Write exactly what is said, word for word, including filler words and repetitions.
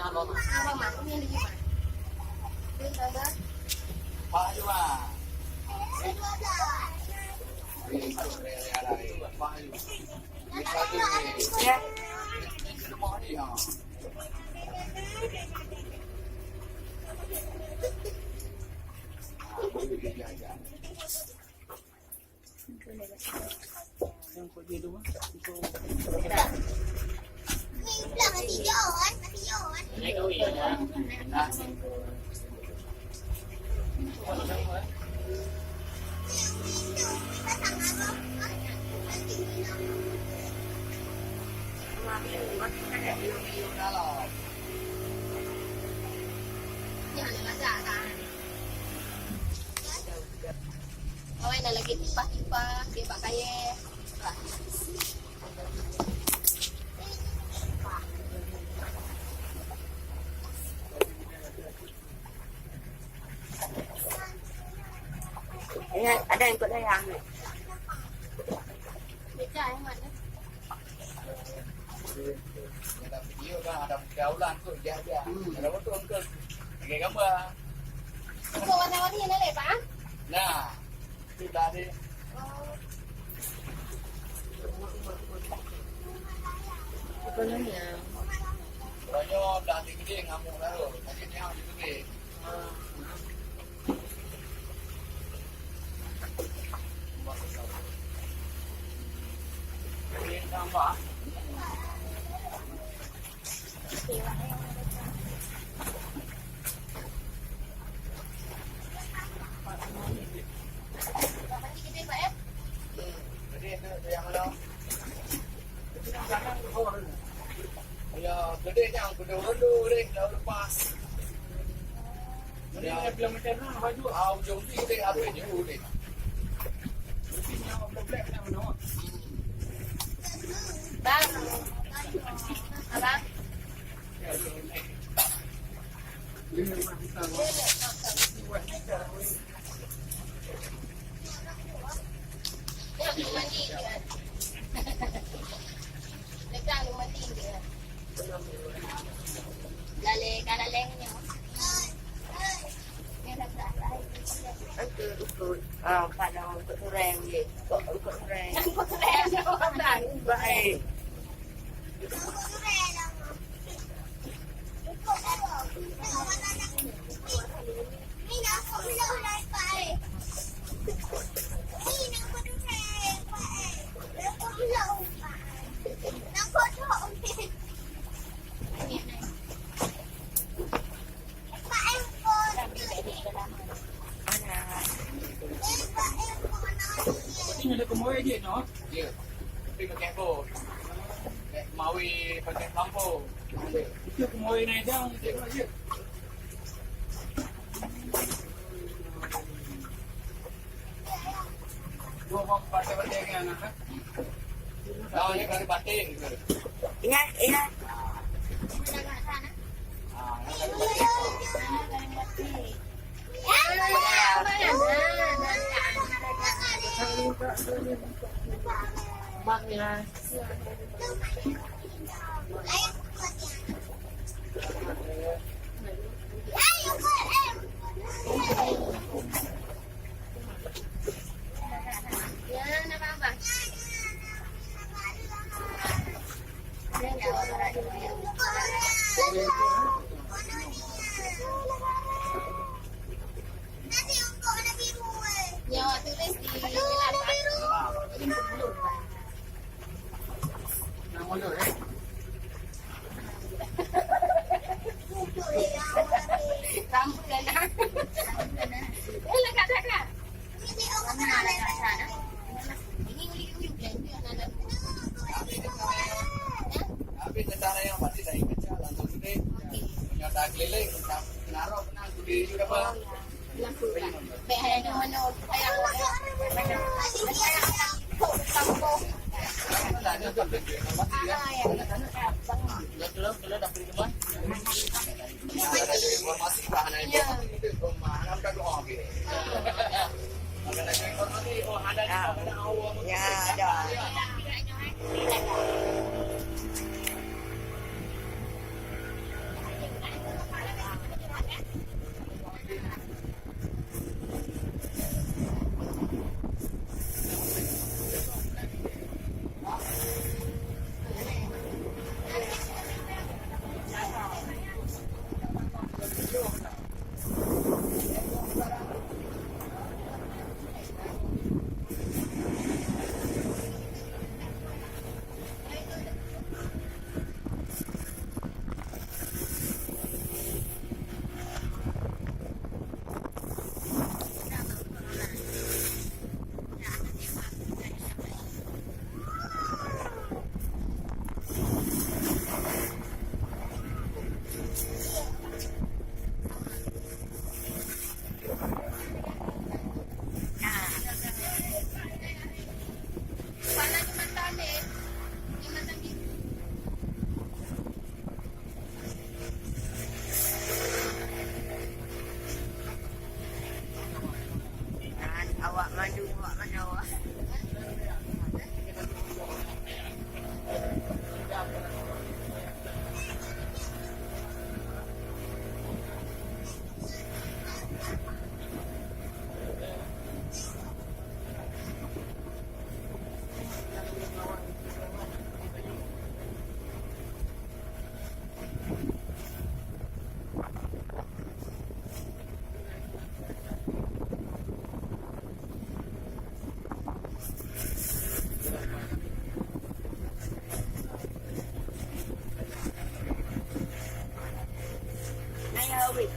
Awai na lagèe tipah-tipah, bak kayèe. Ya, ada yang ikut saya. Ada video kan, ada pergaulan tu, dia, dia. Hmm. Ada foto, ada gambar. Itu warna-warni na lé, Pak? Nah, itu tadi. Apa namanya? Kalau nyoe dah tinggi ngamuk lalu, sakit nyawa di tinggi. Ya, gede nyang gede dulu deh, lalu lepas. Ya, kilometer enam baju. Ah, ujung tu deh, habis je deh. Mesti nyang black-black nak menawak. Bang. Abang. Lalé, ka lalé nyoe. Itu ukut, ah, padang ukut tureng je. Ukut, ukut tureng. Ukut tureng. Baik. Berarti ada kemoi je, no? Ya. Tapi pakai bot. Pakai mawi, pakai lampu. Itu kemoi naik dang, itu aja. Dua orang pakai batik dengan anak, kan? Tahu ni kali batik ke? Iya, iya. Ah, ni kali batik. Mak ni lah. Nyawa tulis di Rambut dah nak. Eh, lekat dah, Kak. Ini uli-uli, ini anak-anak. Habis tentara yang pasti dari pecah langsung gede. Punya tak keliling, tak kenarok, kenal gede juga, Bang. Langsung, Kak. Baik, hai, ada mana? Saya, saya, saya, saya, saya, saya, saya, saya, saya, saya, saya, saya, saya, Ya, ada. Wih,